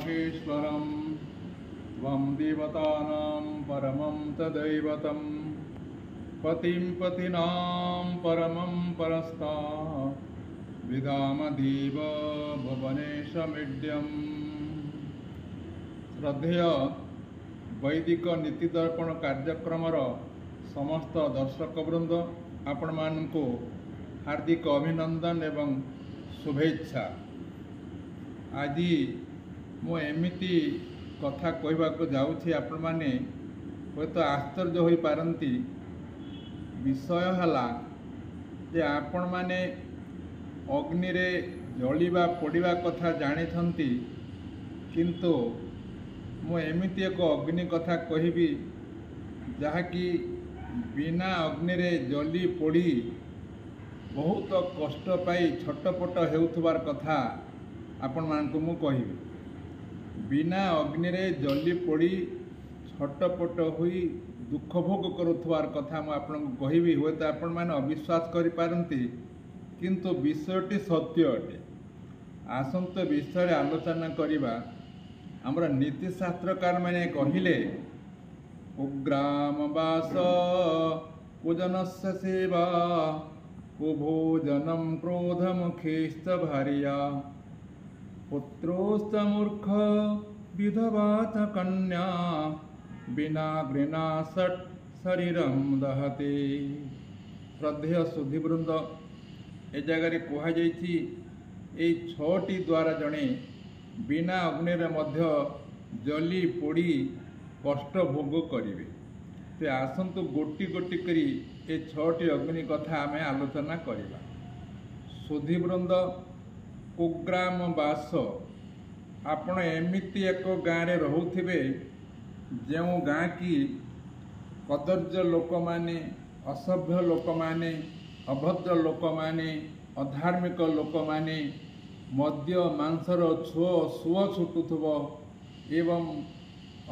महेश्वरं त्वं देवतानां परमं च दैवतं पतिं पतिनां परमं परस्ता विदाम देव भुवनेशमीड्यम्। ଶ୍ରଦ୍ଧେୟ ବୈଦିକ ନୀତି ଦର୍ପଣ କାର୍ଯ୍ୟକ୍ରମର ସମସ୍ତ ଦର୍ଶକବୃନ୍ଦ, ଆପଣମାନଙ୍କୁ ହାର୍ଦ୍ଦିକ ଅଭିନନ୍ଦନ ଏବଂ ଶୁଭେଚ୍ଛା। ଆଜି ମୁଁ ଏମିତି କଥା କହିବାକୁ ଯାଉଛି, ଆପଣମାନେ ହୁଏତ ଆଶ୍ଚର୍ଯ୍ୟ ହୋଇପାରନ୍ତି। ବିଷୟ ହେଲା ଯେ ଆପଣମାନେ ଅଗ୍ନିରେ ଜଳିବା ପୋଡ଼ିବା କଥା ଜାଣିଛନ୍ତି, କିନ୍ତୁ ମୁଁ ଏମିତି ଏକ ଅଗ୍ନି କଥା କହିବି ଯାହାକି ବିନା ଅଗ୍ନିରେ ଜଲି ପୋଡ଼ି ବହୁତ କଷ୍ଟ ପାଇ ଛଟପଟ ହେଉଥିବାର କଥା ଆପଣମାନଙ୍କୁ ମୁଁ କହିବି। ବିନା ଅଗ୍ନିରେ ଜଲି ପୋଡ଼ି ଛଟପଟ ହୋଇ ଦୁଃଖ ଭୋଗ କରୁଥିବାର କଥା ମୁଁ ଆପଣଙ୍କୁ କହିବି। ହୁଏତ ଆପଣମାନେ ଅବିଶ୍ୱାସ କରିପାରନ୍ତି, କିନ୍ତୁ ବିଷୟଟି ସତ୍ୟ ଅଟେ। ଆସନ୍ତୁ ବିଷୟରେ ଆଲୋଚନା କରିବା। ଆମର ନୀତିଶାସ୍ତ୍ରକାରମାନେ କହିଲେ, କୁଗ୍ରାମବାସ କୁଜନସ୍ୟ ସେବା କୁଭୋଜନಂ କ୍ରୋଧମୁଖେଶ୍ଚ ଭାର୍ୟା ପୁତ୍ରୋଶ୍ଚ ମୂର୍ଖ ବିଧବା ଚ କନ୍ୟା ବିନା ଘୃଣା ଷଟ୍ ଶରୀରಂ ଦହତେ। ଶ୍ରଦ୍ଧେୟ ସୁଧୀବୃନ୍ଦ, ଏ ଜାଗାରେ କୁହାଯାଇଛି ଏଇ 6ଟି ଦ୍ୱାରା ଜଣେ ବିନା ଅଗ୍ନିରେ ମଧ୍ୟ ଜଲି ପୋଡ଼ି କଷ୍ଟ ଭୋଗ କରିବେ। ତ ଆସନ୍ତୁ ଗୋଟି ଗୋଟି କରି ଏ 6ଟି ଅଗ୍ନି କଥା ଆମେ ଆଲୋଚନା କରିବା। ସୁଧୀବୃନ୍ଦ, କୁଗ୍ରାମ ବାସ, ଆପଣ ଏମିତି ଏକ ଗାଁରେ ରହୁଥିବେ ଯେଉଁ ଗାଁ କି କଦର୍ଯ୍ୟ ଲୋକମାନେ, ଅସଭ୍ୟ ଲୋକମାନେ, ଅଭଦ୍ର ଲୋକମାନେ, ଅଧାର୍ମିକ ଲୋକମାନେ, ମଦ୍ୟ ମାଂସର ଛୁଅ ସୁଅ ଛୁଟୁଥିବ ଏବଂ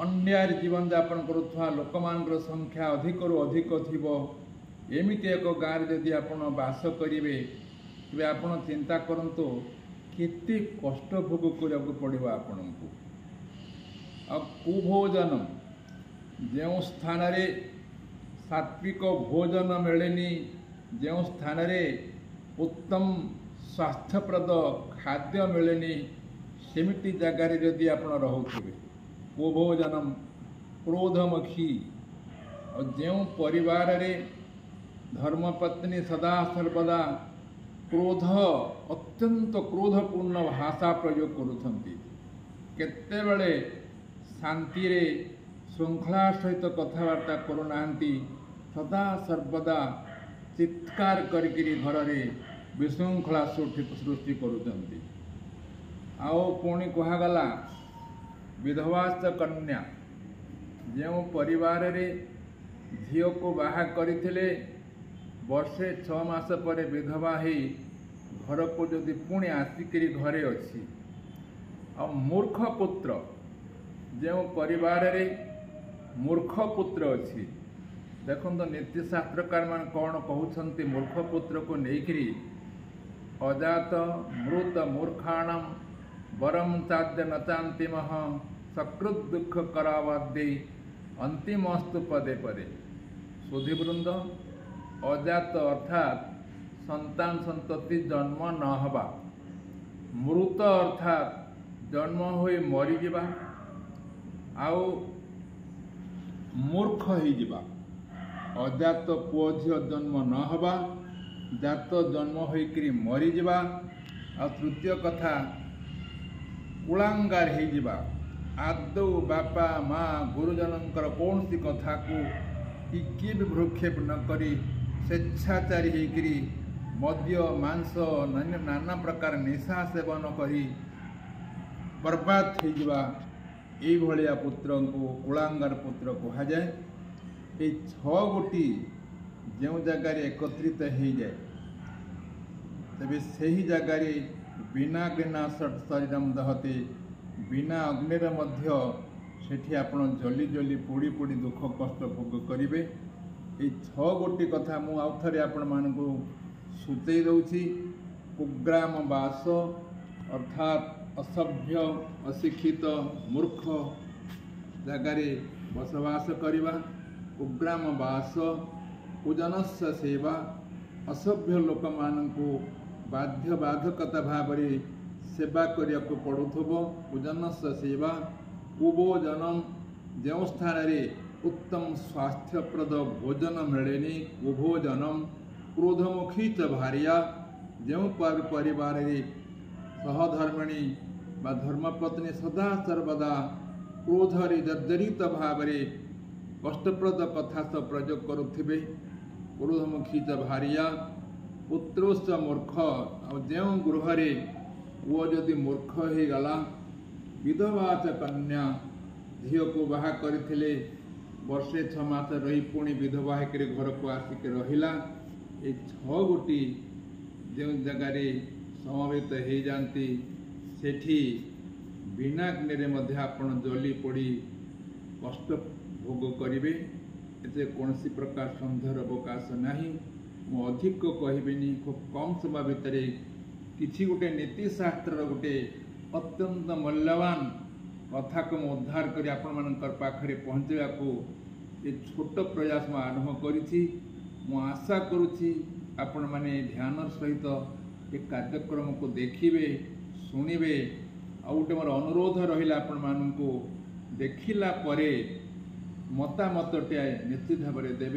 ଅନ୍ୟାୟରେ ଜୀବନଯାପନ କରୁଥିବା ଲୋକମାନଙ୍କର ସଂଖ୍ୟା ଅଧିକରୁ ଅଧିକ ଥିବ। ଏମିତି ଏକ ଗାଁରେ ଯଦି ଆପଣ ବାସ କରିବେ, ତେବେ ଆପଣ ଚିନ୍ତା କରନ୍ତୁ କେତେ କଷ୍ଟ ଭୋଗ କରିବାକୁ ପଡ଼ିବ ଆପଣଙ୍କୁ। ଆଉ କୁଭୋଜନ, ଯେଉଁ ସ୍ଥାନରେ ସାତ୍ವಿକ ଭୋଜନ ମିଳେନି, ଯେଉଁ ସ୍ଥାନରେ ଉତ୍ତମ ସ୍ୱାସ୍ଥ୍ୟପ୍ରଦ ଖାଦ୍ୟ ମିଳେନି, ସେମିତି ଜାଗାରେ ଯଦି ଆପଣ ରହୁଥିବେ, କୁଭୋଜନମ କ୍ରୋଧମୁଖୀ। ଆଉ ଯେଉଁ ପରିବାରରେ ଧର୍ମପତ୍ନୀ ସଦାସର୍ବଦା କ୍ରୋଧ, ଅତ୍ୟନ୍ତ କ୍ରୋଧପୂର୍ଣ୍ଣ ଭାଷା ପ୍ରୟୋଗ କରୁଛନ୍ତି, କେତେବେଳେ ଶାନ୍ତିରେ ଶୃଙ୍ଖଳା ସହିତ କଥାବାର୍ତ୍ତା କରୁନାହାନ୍ତି, ସଦାସର୍ବଦା ଚିତ୍କାର କରିକିରି ଘରରେ ବିଶୃଙ୍ଖଳା ସୃଷ୍ଟି କରୁଛନ୍ତି। ଆଉ ପୁଣି କୁହାଗଲା ବିଧବାଶ୍ଚ କନ୍ୟା, ଯେଉଁ ପରିବାରରେ ଝିଅକୁ ବାହା କରିଥିଲେ ବର୍ଷେ 6 ମାସ ପରେ ବିଧବା ହେଇ ଘରକୁ ଯଦି ପୁଣି ଆସିକିରି ଘରେ ଅଛି। ଆଉ ମୂର୍ଖ ପୁତ୍ର, ଯେଉଁ ପରିବାରରେ ମୂର୍ଖ ପୁତ୍ର ଅଛି, ଦେଖନ୍ତୁ ନୀତିଶାସ୍ତ୍ରକାରମାନେ କ'ଣ କହୁଛନ୍ତି ମୂର୍ଖ ପୁତ୍ରକୁ ନେଇକିରି, ଅଜାତ ମୃତ ମୂର୍ଖାଣମ ବରଂ ଚାଦ୍ୟ ନଚାନ୍ତିମଃ ସକୃତ ଦୁଃଖ କରାବାଦ୍ୟେ ଅନ୍ତିମସ୍ତୁ ପଦେ ପଦେ। ସୁଧୀବୃନ୍ଦ, ଅଜାତ ଅର୍ଥାତ୍ ସନ୍ତାନ ସନ୍ତତି ଜନ୍ମ ନ ହେବା, ମୃତ ଅର୍ଥାତ୍ ଜନ୍ମ ହୋଇ ମରିଯିବା, ଆଉ ମୂର୍ଖ ହେଇଯିବା। ଅଜାତ ପୁଅ ଝିଅ ଜନ୍ମ ନ ହେବା, ଜାତ ଜନ୍ମ ହୋଇକରି ମରିଯିବା, ଆଉ ତୃତୀୟ କଥା କୁଳାଙ୍ଗାର ହେଇଯିବା। ଆଦୌ ବାପା ମା ଗୁରୁଜନଙ୍କର କୌଣସି କଥାକୁ ଟିକିଏ ବି ଭ୍ରୂକ୍ଷେପ ନ କରି ସ୍ୱେଚ୍ଛାଚାରୀ ହେଇକରି ମଦ୍ୟ ମାଂସ ନାନା ପ୍ରକାର ନିଶା ସେବନ କରି ବର୍ବାଦ ହେଇଯିବା, ଏଇଭଳିଆ ପୁତ୍ରଙ୍କୁ କୁଳାଙ୍ଗାର ପୁତ୍ର କୁହାଯାଏ। ଏଇ 6 ଗୋଟି ଯେଉଁ ଜାଗାରେ ଏକତ୍ରିତ ହେଇଯାଏ, ତେବେ ସେହି ଜାଗାରେ ବିନା ଘୃଣା ଶରୀରମ ଦହତେ, ବିନା ଅଗ୍ନିରେ ମଧ୍ୟ ସେଠି ଆପଣ ଜଲି ଜଲି ପୋଡ଼ି ପୋଡ଼ି ଦୁଃଖ କଷ୍ଟ ଭୋଗ କରିବେ। ଏଇ 6 ଗୋଟି କଥା ମୁଁ ଆଉ ଥରେ ଆପଣମାନଙ୍କୁ ସୂଚେଇ ଦେଉଛି। କୁଗ୍ରାମ ବାସ ଅର୍ଥାତ୍ ଅସଭ୍ୟ, ଅଶିକ୍ଷିତ, ମୂର୍ଖ ଜାଗାରେ ବସବାସ କରିବା, କୁଗ୍ରାମ ବାସ, ପୂଜନସ୍ୟ ସେବା, ଅସଭ୍ୟ ଲୋକମାନଙ୍କୁ ବାଧ୍ୟବାଧକତା ଭାବରେ ସେବା କରିବାକୁ ପଡ଼ୁଥିବ, ପୂଜନସ୍ୟ ସେବା, କୁଭୋଜନମ, ଯେଉଁ ସ୍ଥାନରେ ଉତ୍ତମ ସ୍ୱାସ୍ଥ୍ୟପ୍ରଦ ଭୋଜନ ମିଳେନି, କୁଭୋଜନମ, କ୍ରୋଧମୁଖୀ ଚ ଭାର୍ୟା, ଯେଉଁ ପରିବାରରେ ସହଧର୍ମିଣୀ ବା ଧର୍ମପତ୍ନୀ ସଦା ସର୍ବଦା କ୍ରୋଧରେ ଜର୍ଜରିତ ଭାବରେ କଷ୍ଟପ୍ରଦ କଥା ସହ ପ୍ରୟୋଗ କରୁଥିବେ, କ୍ରୋଧମୁଖୀ ଚ ଭାର୍ୟା, ପୁତ୍ରୋଶ୍ଚ ମୂର୍ଖ, ଆଉ ଯେଉଁ ଗୃହରେ ପୁଅ ଯଦି ମୂର୍ଖ ହେଇଗଲା, ବିଧବା ଚ କନ୍ୟା, ଝିଅକୁ ବାହା କରିଥିଲେ ବର୍ଷେ 6 ମାସ ରହି ପୁଣି ବିଧବା ହେଇକରି ଘରକୁ ଆସିକି ରହିଲା, ଏ 6 ଗୋଟି ଯେଉଁ ଜାଗାରେ ସମବେତ ହେଇଯାଆନ୍ତି ସେଠି ବିନା ଅଗ୍ନିରେ ମଧ୍ୟ ଆପଣ ଜଲି ପୋଡ଼ି କଷ୍ଟ ଭୋଗ କରିବେ, ଏଥିରେ କୌଣସି ପ୍ରକାର ସନ୍ଦେହର ଅବକାଶ ନାହିଁ। ମୁଁ ଅଧିକ କହିବିନି, ଖୁବ୍ କମ୍ ସମୟ ଭିତରେ କିଛି ଗୋଟେ ନୀତିଶାସ୍ତ୍ରର ଗୋଟେ ଅତ୍ୟନ୍ତ ମୂଲ୍ୟବାନ କଥାକୁ ମୁଁ ଉଦ୍ଧାର କରି ଆପଣମାନଙ୍କର ପାଖରେ ପହଞ୍ଚାଇବାକୁ ଏ ଛୋଟ ପ୍ରୟାସ ମୁଁ ଆରମ୍ଭ କରିଛି। ମୁଁ ଆଶା କରୁଛି ଆପଣମାନେ ଧ୍ୟାନର ସହିତ ଏ କାର୍ଯ୍ୟକ୍ରମକୁ ଦେଖିବେ, ଶୁଣିବେ। ଆଉ ଗୋଟେ ମୋର ଅନୁରୋଧ ରହିଲା ଆପଣମାନଙ୍କୁ, ଦେଖିଲା ପରେ ମତାମତଟିଏ ନିଶ୍ଚିତ ଭାବରେ ଦେବେ।